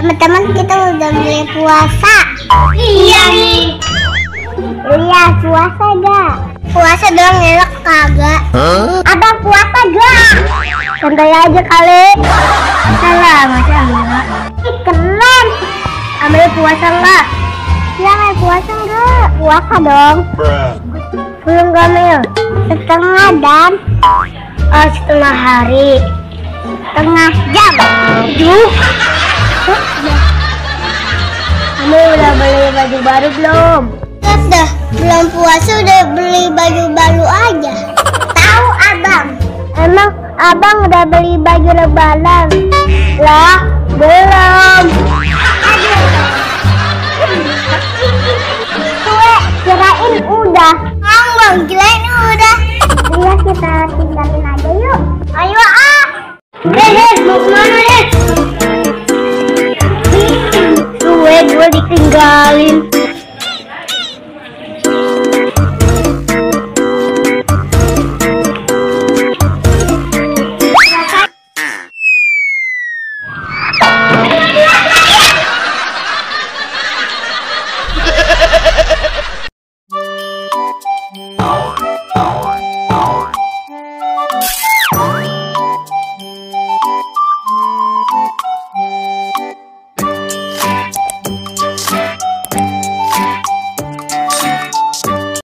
Teman-teman, kita udah mulai puasa. Iya nih. Iya, puasa gak? Puasa dong, enak kagak? Abang puasa gak? Santai aja kali. Salah, masa enggak? Ih, keren. Ambil puasa enggak? Ya, Mel, puasa enggak? Puasa dong. Belum gak, Mel? Setengah dan setengah hari. setengah jam. Aduh. Kamu udah beli baju baru belum? Dah, belum puasa udah beli baju baru aja. Tahu abang? Emang abang udah beli baju lebaran? Lah, belum. Gue kirain udah. Bang, kirain udah. Iya, kita tinggalin aja yuk. Ayo ah. Mau kemana deh? Gue ditinggalin.